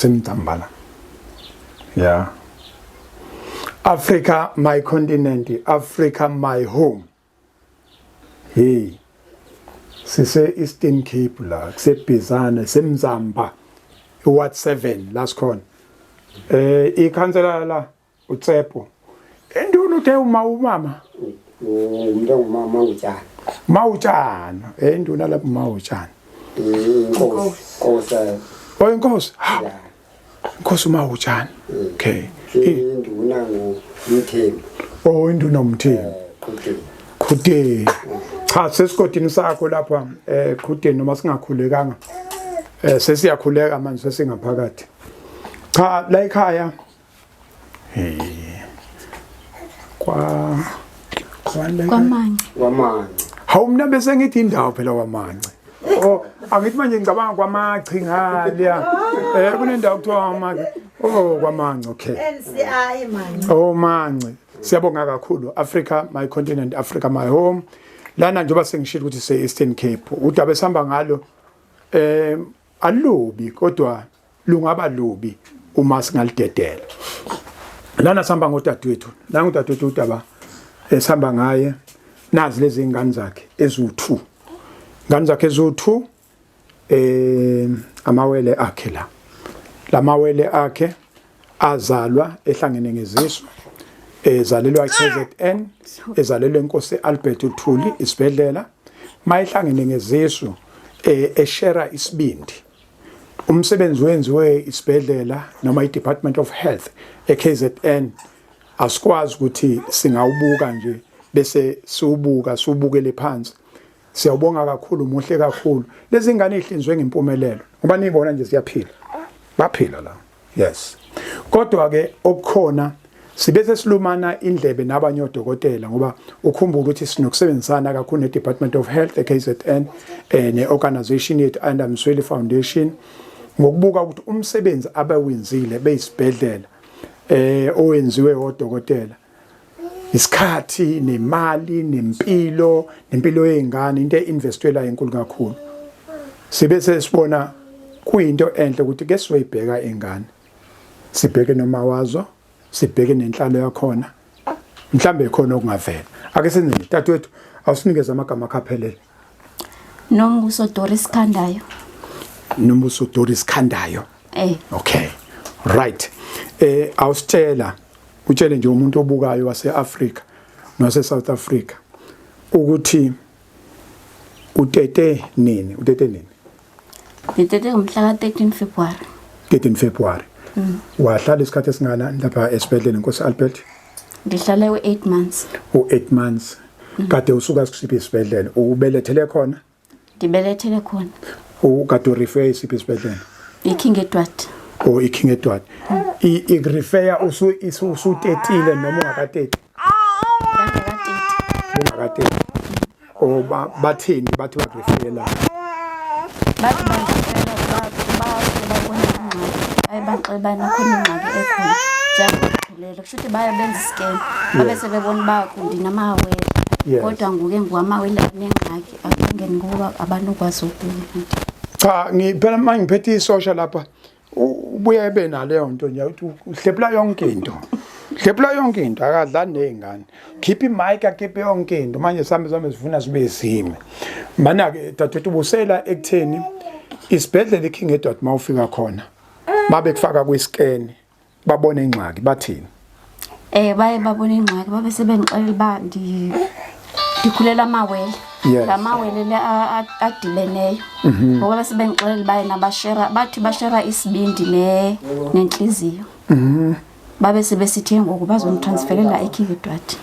Semzambala. Yeah. Africa my continent, Africa my home. Hey. Sise Eastern Cape la, kusebhizana, semzamba. Ward 7 la sikhona. Eh ikhansela la uTsepo. Enduna uthe uma umama umuntu ongumama utshani. Mawutshana, enduna lapho mawutshana. Inkosi, inkosi. Oh inkosi. Inkosi uMawutshana. Okay. Induna nguMthembu. Oh induna uMthembu. Qhudeni. Qhudeni. Cha sesigodini sakho lapha eh Qhudeni noma singakhulekanga. Eh sesiyakhuleka manje sesingaphakathi. Cha la ekhaya Hey. Kwa Kwamanci. Kwamanci. Hawu mina bese ngithi indawo phela kwamanci. Oh, angithi manje ngicabanga kwamachi ngaliya. Eh kunendawo kuthiwa kwamanci. Oh kwamanci okay. NCI manci. Oh manci. Siyabonga kakhulu Africa my continent Africa my home. Lana njengoba sengishilo ukuthi se Eastern Cape. Udaba esihamba ngalo eh alubi kodwa lungaba lubi uma singalidedela lana sihamba ngodadewethu la ngudadewethu udaba esihamba ngaye nazi lezi ngane zakhe eziwu2 ngane zakhe eziwu2 eh amawele akhe la lamawele akhe azalwa ehlangene ngezisu ezalelwa KZN ezalelwe inkosi Albert Luthuli isibhedlela mayihlangene ngezisu eh, eshera isibindi umsebenzi wenziwe isibhedlela noma i-Department of Health eKZN asikwazi ukuthi singawubuka nje bese siwubuka siwubukele phansi siyawubonga kakhulu muhle kakhulu lezi ngane ihlinzwe ngempumelelo ngoba nibona nje siyaphila baphila la Yes. Kodwa ke okukhona sibe sesilumana indlebe nabanye odokotela ngoba ukhumbula ukuthi sinokusebenzisana kakhulu ne-Department of Health e-KZN eh, ne-organization yethu Ayanda Msweli Foundation ngokubuka ukuthi umsebenzi abawenzile beyisibhedlela eh owenziwe odokotela isikhathi nemali nempilo nempilo yezingane into einvestwe la enkulu kakhulu sibe sesibona kuyinto enhle ukuthi ke sizoyibheka ingane sibheke noma wazo sibheke nenhlalo yakhona mhlambe khona okungavela ake senze nje dadewethu awusinikeze amagama akho aphelele Nombuso Doris Khandayo. Nombuso Doris Khandayo. Eh. Okay. Right. Eh awusitshela utshele nje umuntu obukayo wase-Afrika nose-South Africa ukuthi utete nini utete nini Ngitete ngomhla ka-13 February. 13 February wahlala isikhathi esingakanani lapha esibhedlela inkosi Albert Ngihlale u-8 months. u-8 months kade usuka kusiphi isibhedlela ubelethele khona Ngibelethele khona. Ukade urefer isiphi isibhedlela? I-King Edward. Oh i-King Edward. I-refer usu usutetile noma ungakateti? Ngangakateti. Ungakateti. Oh bathini bathi bakurefela? Bathi bandirefela babona ingxaki. Baye baxela uba nakhona ingxaki ekhona. Njengokukhulelwa kusho ukuthi baye benza iscan. Babe sebebona uba ndinamawele. Kodwa ngoke nguamawele anengxaki. Akungeni ngoba abanokwazi ukuya. Cha ngiphela uma ngiphethe isosha lapha ubuye ebe naleyo nto nje uthi uhlephula yonke into. Hlephula yonke into akadlali nezingane. Khipha imic akhiphe yonke into manje sami sami sifuna sibe sime. Mana ke dadewethu ubusela ekutheni isibhedlela iKing Edward mawufika khona mabe kufaka kwiscan babone ingxaki bathini Eh baye babona ingxaki babe sebengixelela uba ndikhulela amawele Yes. la mawele le adibeneyo ngoba bese bengixelela uba yena bashera bathi bashera isibindi nentliziyo babe sebesithe ngoku bazonditransferela eKing Edward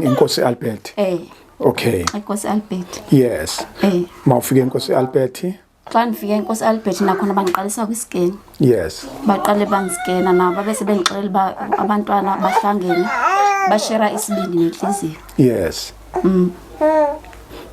Inkosi Albert eh okay eNkosi Albert yes eh mawufika enkosi Albert Xa ndifike eNkosi Albert nakhona bandiqalisa kwiskeni. Yes. Baqale bandiskena nabo babe sebendixelela uba abantwana bahlangene bashera isibindi nentliziyo. Yes.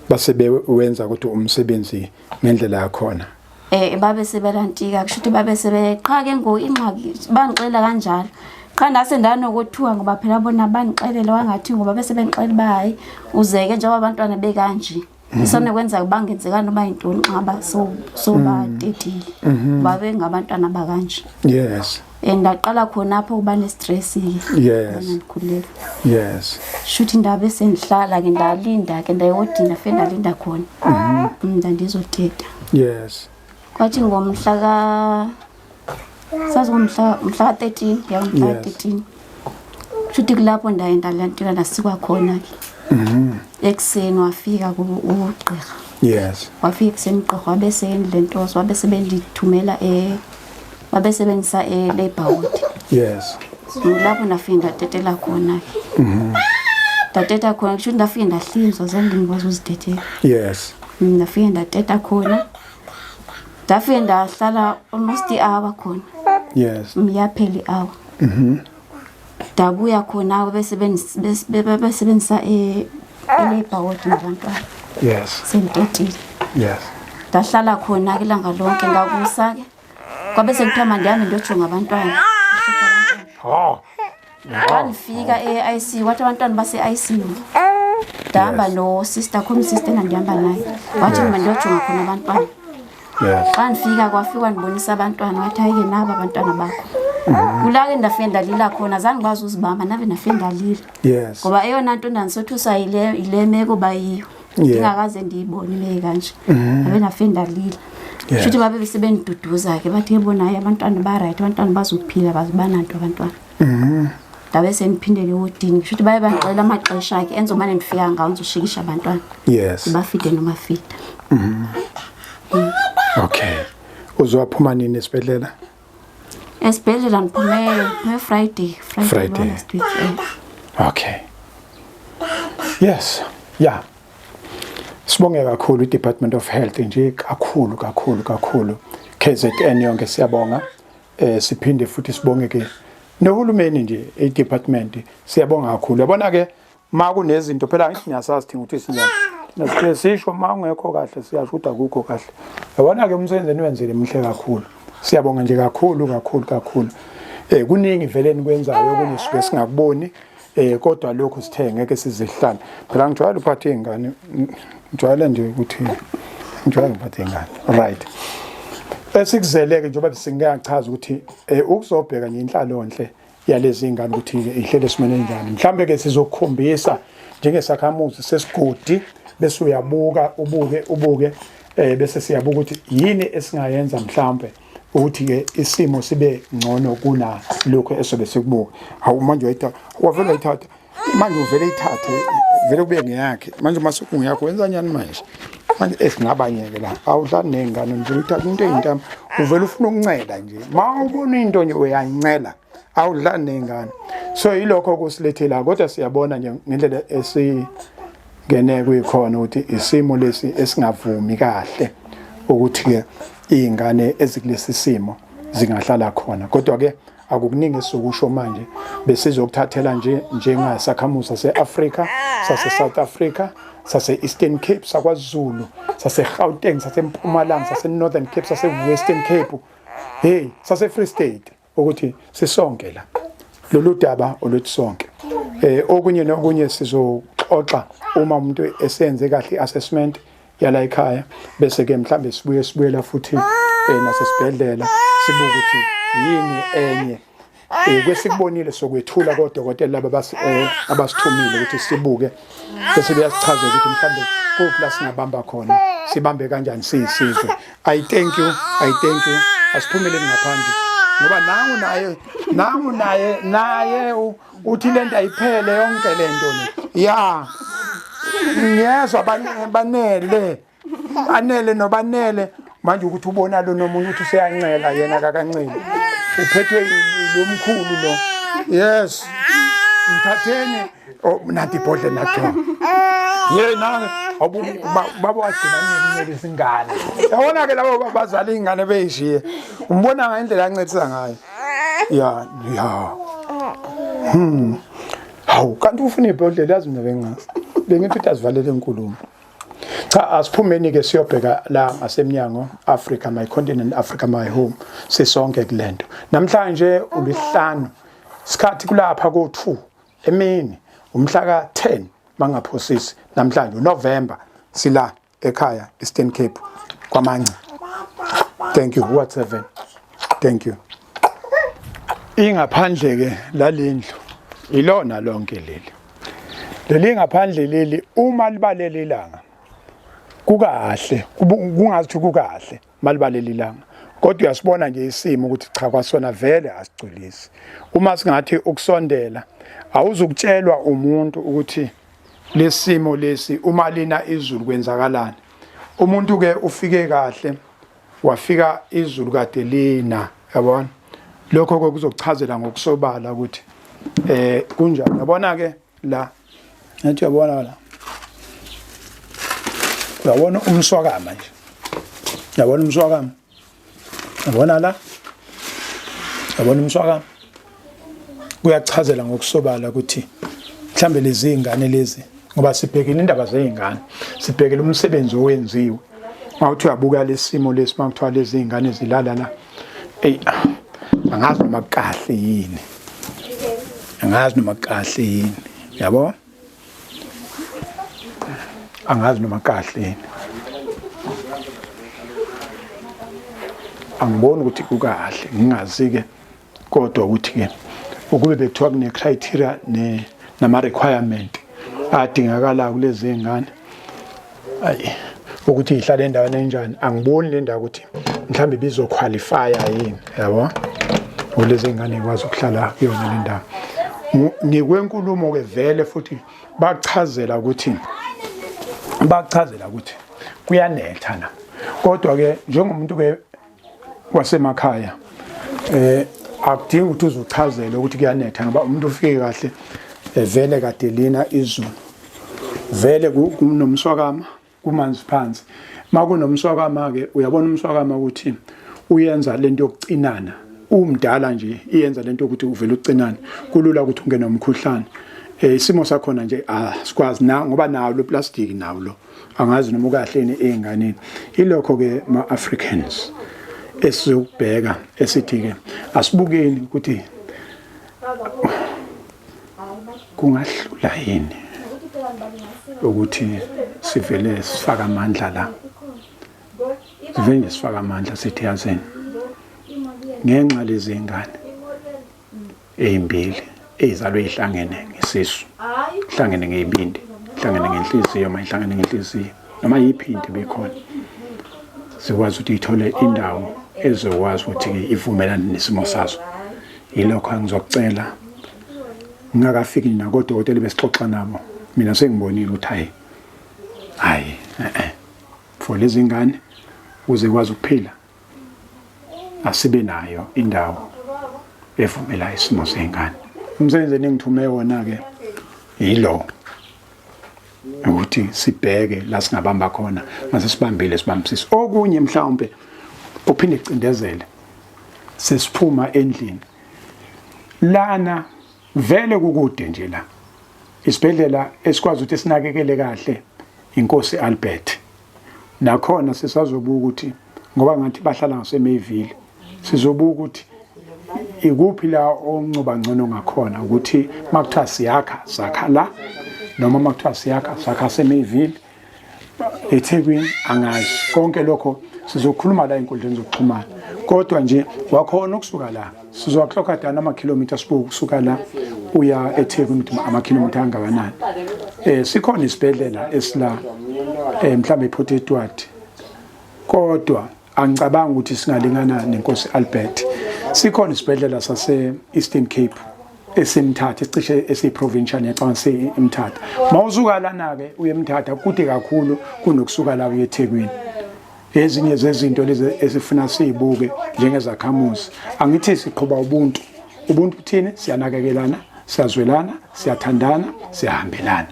Base bewenza ukuthi umsebenzi ngendlela yakhona. Eh babe sebelantika kusho ukuthi babe sebe qha ke ngoku ingxaki bandixelela kanjalo. Qha ndase ndanokothuka ngoba phela bona bandixelela wangathi ngoba bese bendixelela uba hayi uzeke njengoba abantwana bekanje. Isenokwenza uba ngenzeka noba yintoni xa ba sobatetile. Babe ngabantwana bakanje. And ndaqala khona apho uba nestress ke. Ndikhulelwe. Shuthi ndabe sendihlala ke ndalinda ke ndayodina fe ndalinda khona. Ndandizoteta. Kwathi ngomhla ka sazi ngomhla mhla ka-13 ya mhla ka-13 shuthi kulapho ndaye ndalantika ndasikwa khona ke. Ekuseni wafika ugqirha. Wafika ekuseni ugqirha wabe seyendlentozo wabe sebendithumela wabe sebenzisa e-labor ward. Ngilapho ndafike ndatetela khona ke. Ndateta khona kusho ndafike ndahlinzwa zange ngikwazi uzitetela. Ndafike ndateta khona. Ndafike ndahlala almost i-hour khona. Yaphela i-hour. Ndabuya khona besebenzisa e-labor ward nabantwana. Senditetile. Ndahlala khona ke ilanga lonke ngakusa ke. Kwabe sekuthiwa mandihambe ndiyojonga abantwana. Xa ndifika e-ICU wathi abantwana base-ICU. Ndahamba no-sister, khona usister endandihamba naye. Wathi mandiyojonga khona abantwana. Xa ndifika kwafika ndibonisa abantwana wathi hayi ke naba abantwana bakho. Kulaa ke ndafike ndalila khona zange ndikwazi uzibamba nave ndafike ndalila. Ngoba eyona nto ndandisothusa yile meko bayiyo. Ndingakaze ndiyibone imeko kanje. Ndabe ndafike ndalila. Shuthi babe besebendiduduza ke bathi yebo naye abantwana ba-right, abantwana bazophila bazibananto abantwana. Ndabe sendiphindele ewodini. Shuthi baye bandixelela amaxesha ke endizomane ndifika ngawo ndizoshikisha abantwana. Ndibafide nomafida. Okay. Uzowaphuma nini esibhedlela? Esibhedlela ndiphume Friday, Friday, Friday. last week. Okay. Yes. Yeah. Sibonge kakhulu i-Department of Health nje kakhulu kakhulu kakhulu. KZN yonke siyabonga. Siphinde futhi sibonge ke nohulumeni nje i-department siyabonga kakhulu. Yabona ke ma kunezinto phela ngithi ngiyasazi thina ukuthi sinjani. Nasike sisho ma ungekho kahle siyasho ukuthi akukho kahle. Yabona ke umsebenzi eniwenzile muhle kakhulu. Siyabonga nje kakhulu kakhulu kakhulu. Kuningi vele enikwenzayo okunye sisuke singakuboni. Kodwa lokhu sithe ngeke sizihlale. Phela ngijwayele uphathe izingane, ngijwayele nje ukuthi ngijwayele uphathe izingane. Right. Esikuzeleke njengoba singachaza ukuthi ukuzobheka nje inhlalonhle yalezi ingane ukuthi ihlele esimeni enjani. Mhlambe ke sizokukhombisa njengesakhamuzi sesigodi bese uyabuka ubuke ubuke bese siyabuka ukuthi yini esingayenza mhlambe ukuthi ke isimo sibe ngcono kuna lokho esobe sikubuka. Hawu manje uyayithatha, wavela uyithatha manje uvele ithathe vele kube ngeyakhe manje mase kungeyakho wenza njani manje? Manje esingabanye ke la awudlali nezingane nje uthatha into eyintama uvele ufuna ukuncela nje ma ubona into nje uyancela awudlali nezingane. So yilokho kusilethela kodwa siyabona nje ngendlela esingene kuyikhona ukuthi isimo lesi esingavumi kahle ukuthi ke izingane ezikulesi simo zingahlala khona. Kodwa ke akukuningi esizokusho manje, besizokuthathela nje njengasakhamuzi sase-Afrika, sase-South Africa, sase-Eastern Cape, sakwaZulu, sase-Gauteng, sase-Mpumalanga, sase-Northern Cape, sase-Western Cape, hey, sase-Free State, ukuthi sisonke la. Lolu daba olwethu sonke. Okunye nokunye sizoxoxa uma umuntu esenze kahle i-assessment yala ekhaya, bese ke mhlambe sibuye sibuyela futhi nasesibhedlela sibuke ukuthi yini enye kwesikubonile sokwethula kodokotela laba abasithumile ukuthi sibuke bese beyasichazela ukuthi mhlambe kuphi la singabamba khona, sibambe kanjani siyisizwe. I thank you, I thank you. Asiphumeleni ngaphandle ngoba nangu naye, nangu naye, naye uthi lento ayiphele yonke lento le. Ya. Ngiyezwa banele. Anele nobanele manje ukuthi ubona lo nomunye ukuthi useyancela yena akakanceli. Uphethwe lo mkhulu lo. Yes. Mthatheni. Oh, nanti ibhodle natho. Yena baba wagcina nini ingane. Yabona ke labo bazali ingane beyishiye. Umbona ngendlela ancedisa ngayo. Ya, ya. Hawu, kanti ufuna ibhodlela yazi mina bengazi. Bengithi uthi asivalele inkulumo. Cha, asiphumeni ke siyobheka la ngasemnyango, Africa my continent, Africa my home. Sisonke kulento. Namhlanje ulihlanu. Isikhathi kulapha ko2 emini, umhla ka10 mangaphosisi namhlanje uNovember sila. Ekhaya Eastern Cape kwaManci. Thank you. Ward 7. Thank you. Ingaphandle ke lalendlu ilona lonke leli. Leli ngaphandle leli uma libalele ilanga kukahle kungathi kukahle malibalele ilanga kodwa uyasibona nje isimo ukuthi cha kwasona vele asigculisi uma singathi ukusondela awuzukutshelwa umuntu ukuthi lesimo lesi uma lina izulu kwenzakalani umuntu ke ufike kahle wafika izulu kade lina yabona lokho ke kuzokuchazela ngokusobala ukuthi eh kunjani yabona ke la ngathi uyabona la uyabona umswakama nje uyabona umswakama Yabona la? Yabona umswakama? Kuyachazela ngokusobala ukuthi mhlambe lezi ingane lezi ngoba sibhekile indaba zeyingane sibhekile umsebenzi owenziwe mawuthi uyabuka lesimo lesi makuthiwa lezi ingane zilala la eyi angazi noma kukahle yini angazi noma kukahle yini yabo angazi noma kahle yini angiboni ukuthi kukahle ngingazi-ke kodwa ukuthi-ke ukube bekuthiwa kune-criteria nama-requirement adingakala kulezi ngane ayi ukuthi ihlale endaweni enjani angiboni le ndawo ukuthi mhlawumbe ibizokhwalifaya yini yabo kulezi ngane ikwazi ukuhlala kuyona le ndawo ngikwenkulumo ke vele futhi bachazela ukuthi bachazela ukuthi kuyanetha la kodwa ke njengomuntu ke wasemakhaya eh akudingi ukuthi uzuchazele ukuthi kuyanetha ngoba umuntu ufike kahle evele kade lina izulu vele kunomswakama kumanzi phansi makunomswakama ke uyabona umswakama ukuthi uyenza lento yokucinana umdala nje iyenza lento yokuthi uvele ucinane kulula ukuthi ungene umkhuhlane eh isimo sakhona nje asikwazi na ngoba nawo lo plastic nawo lo angazi noma ukahle yini ey'nganeni ilokho ke ma-africans esizokubheka esithi ke asibukeni ukuthi kungahlula yini ukuthi sivele sifake amandla la sivele nje sifake amandla sithi yazini ngenxa lezi ngane ezimbili ezizalwe ihlangene ngesisu ihlangene ngezibindi ihlangene ngenhliziyo uma ihlangene ngenhliziyo noma yiphi into ebikhona sikwazi ukuthi ithole indawo ezokwazi ukuthi ivumelane nesimo sazo yilokho engizokucela ngingakafiki nakodokotela besixoxa nabo mina sengibonile ukuthi hayi hayi eh for lezi ngane ukuze ikwazi ukuphila asibe nayo indawo evumela isimo sengane umsebenzi eningithume wona ke yilo ukuthi sibheke la singabamba khona mase sibambile sibambisise okunye mhlawumbe uphinde kucindezele sesiphuma endlini lana vele kukude nje la isibhedlela esikwazi ukuthi sinakekele kahle inkosi Albert nakhona sisazobuka ukuthi ngoba ngathi bahlala ngaseMayville sizobuka ukuthi ikuphi la oncuba ngcono ngakhona ukuthi makuthiwa siyakha sakha la noma makuthiwa siyakha sakha seMayville eThekwini angazi konke lokho sizokhuluma la enkundleni zokuxhumana kodwa nje wakhona ukusuka la sizowaklokha dana amakhilomitha sibuke ukusuka la uya eThekwini ukuthi amakhilomitha angakanani eh sikhona isibhedlela esila eh mhlambe ePort Edward kodwa angicabangi ukuthi singalingana nenkosi Albert sikhona isibhedlela sase Eastern Cape esimthatha esicishe esiyi-provincial ngiyacabanga simthatha mawusuka lana-ke uye emthatha kude kakhulu kunokusuka la uye ethekwini ezinye zezinto lezi esifuna siyibuke njengezakhamuzi angithi siqhuba ubuntu ubuntu buthini siyanakekelana siyazwelana siyathandana siyahambelana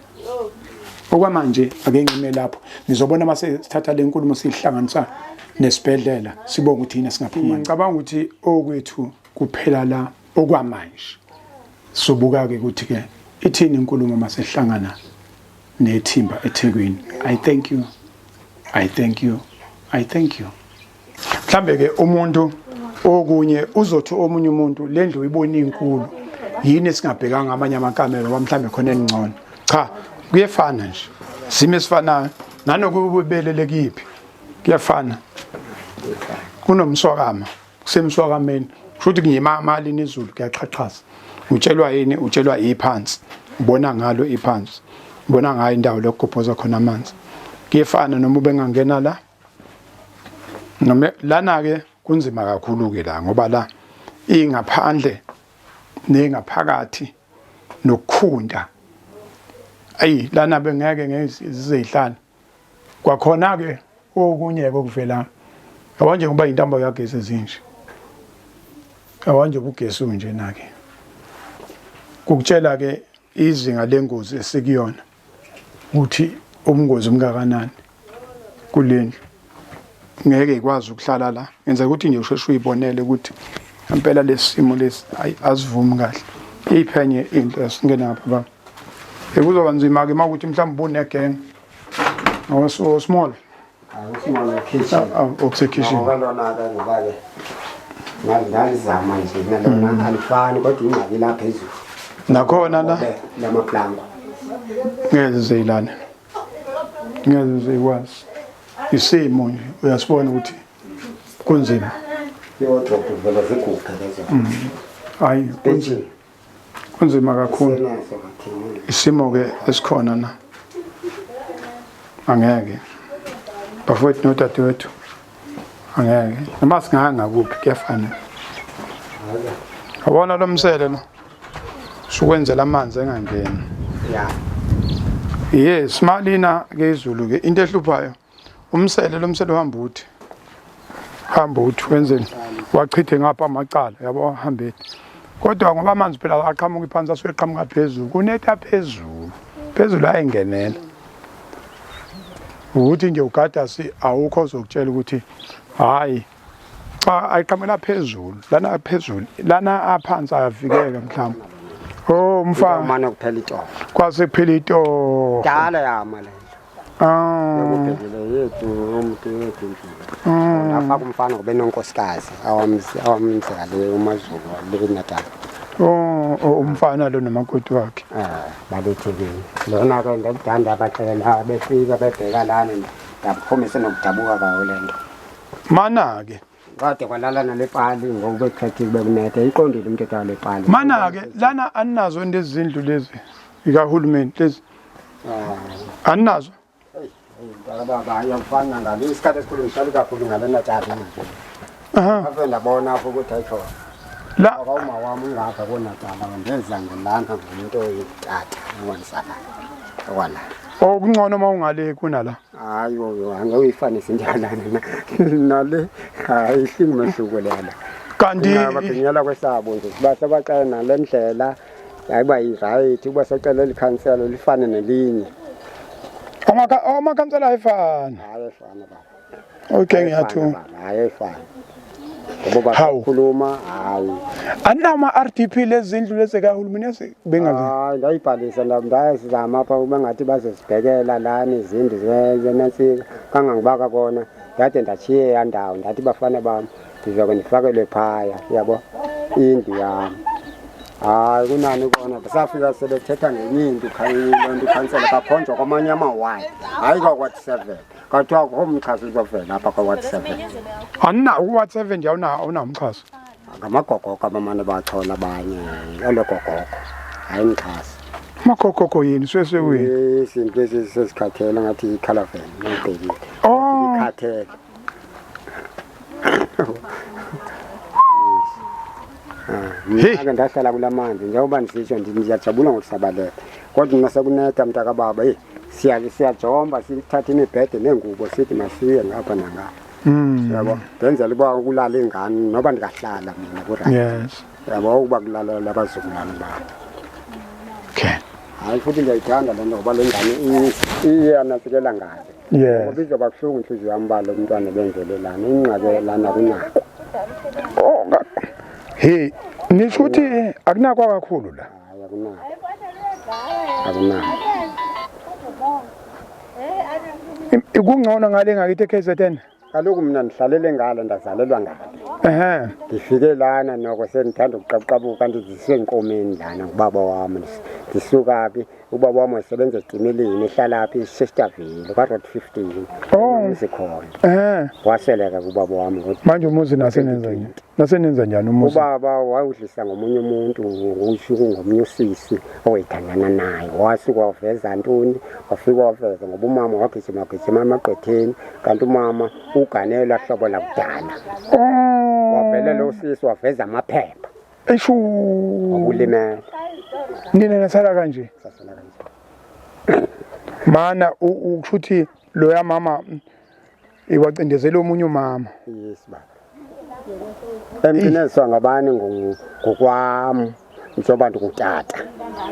okwamanje ake ngime lapho nizobona uma sithatha le nkulumo siyihlanganisa nesibhedlela sibonge ukuthi yini singaphuma ngicabanga ukuthi okwethu kuphela la okwamanje sobuka-ke ukuthi-ke ithini inkulumo masehlangana nethimba eThekwini i thank you i thank you i thank you mhlambe ke umuntu okunye uzothi omunye umuntu le ndlu uyibona inkulu yini esingabhekanga amanye amakamelo ngoba mhlambe khona engcono cha kuyefana nje simo esifanayo. Nanokubelele kiphi kuyafana. Kunomswakama, kusemswakameni. Kusho ukuthi kunyima amali nezulu kuyaqhaqhaza. Utshelwa yini? Utshelwa iphansi. Ubona ngalo iphansi. Ubona ngayo indawo lokugobhoza khona amanzi. Kuyefana noma ubengangena la. Noma lana ke kunzima kakhulu ke la ngoba la ingaphandle nengaphakathi nokukhunda ayi lana bengeke ngezizihlala kwakhona ke okunye kokuvela yabo nje ngoba intambo yagesi ezinje yabo nje ubugesi unje nake kukutshela ke izinga lengozi esikuyona ukuthi ubungozi bungakanani kulendlu ngeke ikwazi ukuhlala la ngenza ukuthi nje usheshe uyibonele ukuthi impela lesimo lesi ayi asivumi kahle iphenye into esingena ngapha baba ekuzoba nzima ke mawukuthi mhlawumbe unegenge o small Awusimona kitchen. Okusekhishini. Ngoba lona ke ngoba ke ngalizama nje nalona mm. alifani kodwa ingxaki la phezulu. Nakhona la lamaplangwa. Ngeke zeyilane. Ngeke zikwazi. Isimo nje uyasibona ukuthi kunzima. Iwardrobe vele ziguga lezo. Mm. Hayi kunzima. Kunzima kakhulu. Isimo ke esikhona na. Angeke. Bafowethu nodadewethu. Angeke. Noma singaya ngakuphi kuyafana. Yabona lo msele lo. Sukwenzela amanzi engangeni. Yeah. Yes, malina ke izulu ke into ehluphayo. Umsele lo msele uhamba uthi. Hamba uthi wenzeni? Wachithe ngapha amacala yabo hambeni. Kodwa ngoba amanzi phela aqhamuka iphansi asuke eqhamuka phezulu, kunetha phezulu. Phezulu ayingenela. Ukuthi nje ugada si awukho ozokutshela ukuthi hayi cha ayiqhamela phezulu lana phezulu lana aphansi ayavikeka mhlawumbe. Oh mfana Mane kuphela itoho. kwase kuphela itoho. Dala yama le. Ah. Yokubhekile yethu umuntu yethu endlini. Ngafaka umfana ngoba enonkosikazi awamzale uMaZulu le Natal. Oh, oh, umfana lo nomakoti wakhe. Eh, balethekile. Lona ke ndakudanda abaxela befika bebheka lana ndaphumise nokudabuka kwayo le nto. Mana ke. Kade kwalala nale pali ngoba bekhethiwe bekunethe iqondile umthetho wale pali. Mana ke lana aninazo into ezindlu lezi ikahulumeni lezi. Ah. Aninazo. Baba ayafana ngalo isikhathi esikhulu ngihlale kakhulu ngale Natal manje. Aha. Ave ndabona apho ukuthi ayikho. La Ngoba uma wami ungapha koNatal ndeza ngolana ngumuntu oyitata owanisala. Okwala. okungcono uma ungale kunala. Hayi yo angeke njalo nale hayi ihlingi lena. Kanti Ngababhinyela kwesabo nje base bacela nale ndlela hayiba yi-right uba sacela likhansela lifane nelinye. Amakhansela ayefana. Hayi efana baba. Okay ngiyathu. Hayi efana. Ngoba Hawu. bakhuluma hayi. Aninawo ama-RDP lezindlu lezi kahulumeni ezi bengazi. Hayi ndayibhalisa ndayazama apha uba ngathi bazozibhekela lana izindlu zenansika kangangibaka kona ndade ndatshiye yandawo ndathi bafana bam ndizoke ndifakelwe phaya yabo indlu yam. Hayi kunani kona safika sebethetha ngenye into loo nto ikhansela kakhonjwa kwamanye amawadi hayi kwa-ward 7 kwathiwa akukho mxhasi uzovela apha kwa-ward 7. Aninawo ku-ward 7 nje awunawo awunawo umxhaso. Ngamagogogo abamane bachola abanye elo gogogo hayi mxhasi. Amagogogo yini suke wini. Izinto lezi sezikhathele ngathi i-caravan ngibhekile. Oh. Ikhathele. Hey. Mina ke ndahlala kulamanzi njengoba ndisitsho ndiyajabula ngokusabaleka kodwa mna sekunetha mntakababa heyi siyajomba sithathe imibhede neengubo sithi masiye ngapha nangapha. Yabo ndenzela uba ukulala ingane noba ndingahlala mina ku-right. Yes. Yabo ukuba kulala labazukulwane bam. Okay. Hayi futhi ndiyayithanda le nto ngoba le ngane iyanantsikela ngale. Yes. Ngoba izoba buhlungu inhliziyo yami uba lo mntwana benzelelana ingxaki lana kunako. Oh, hey, nisho ukuthi akunakwa kakhulu la. Hayi akunako. Akunako. Kungcono ngale ngakithi eKZN. Kaloku mina ndihlalele ngalo ndazalelwa ngale. Ehhe. Ngifike lana noko sengithanda ukuqabuqabuka kanti ndisenkomeni lana ngubaba wami. Ndisuka phi? Ubaba wami wayesebenza esitimeleni ehlala phi eShesterville kwa-Road 15. Oh. Umuzi khona. Ehhe. Wasweleka ubaba wami ngo Manje umuzi nasenenza njani? Nasenenza njani umuzi? Ubaba wawudlisa ngomunye umuntu usho ngomunye usisi owayethandana naye wasuka waveza ntoni wafika waveza ngoba umama wagijima gijima emagqwetheni kanti umama uganelwa hlobo lakudala Oh. wavele lo sisi waveza amaphepha Eshu. wakulimela Nina nasala kanje. sasala kanje Mana ukusho ukuthi loya mama iwacindezela omunye umama. Yes baba. Emqiniswa ngabani ngokwami njengoba ndingutata.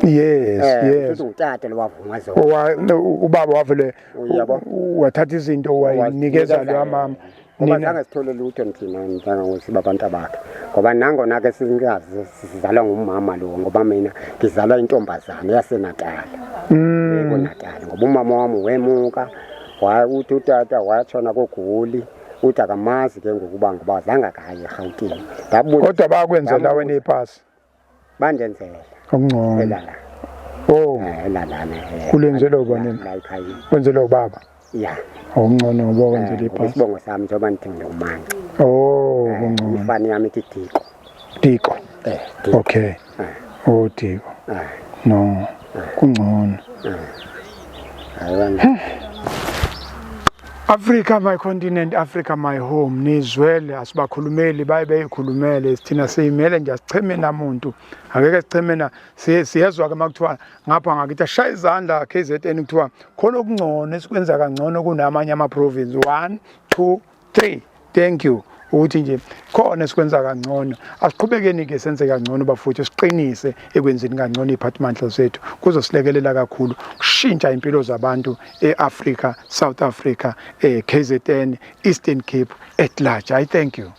Yes, yes. Futhi ngutata lo wavuma zonke. Ubaba wavele Uyabo. wathatha izinto wayinikeza loya mama. Ngoba Nina zange sithole lutho thina njengokuthi babantu abakhe. Ngoba nangona ke singazi sizalwa ngumama lo ngoba mina ngizalwa intombazane yaseNatal. KoNatal ngoba umama wami wemuka uthi utata watshona koGoli uthi akamazi ke ngokuba ngoba zange akaye eRhawutini. Ndabuza kodwa bakwenzela wena ipasi bandenzela okungcono. elala. Oh, Elalana. Kulenzelwa ubani? La ekhaya. Kwenzelwa ubaba. Ya. Okungcono ngoba wenzela Ngoba ipasi. isibongo sami njengoba nithi ngingumanga. Oh, okungcono. Ifani yami ithi Diko. Diko. Diko. Okay. Oh, Diko. No. Kungcono. Hayi bana. Africa my continent, Africa my home. Nizwele asibakhulumeli baye beyikhulumele thina siyimele nje asicheme namuntu. Angeke sicheme na siyezwa ke makuthiwa ngapha ngakithi ashaya izandla KZN kuthiwa khona okungcono esikwenza kangcono kunamanye ama province 1 2 3. Thank you ukuthi nje khona esikwenza kangcono. Asiqhubekeni ke senze kangcono bafowethu, siqinise ekwenzeni kangcono iphathimandla zethu, kuzosilekelela kakhulu kushintsha impilo zabantu eAfrica, South Africa, KZN, Eastern Cape at large. I thank you.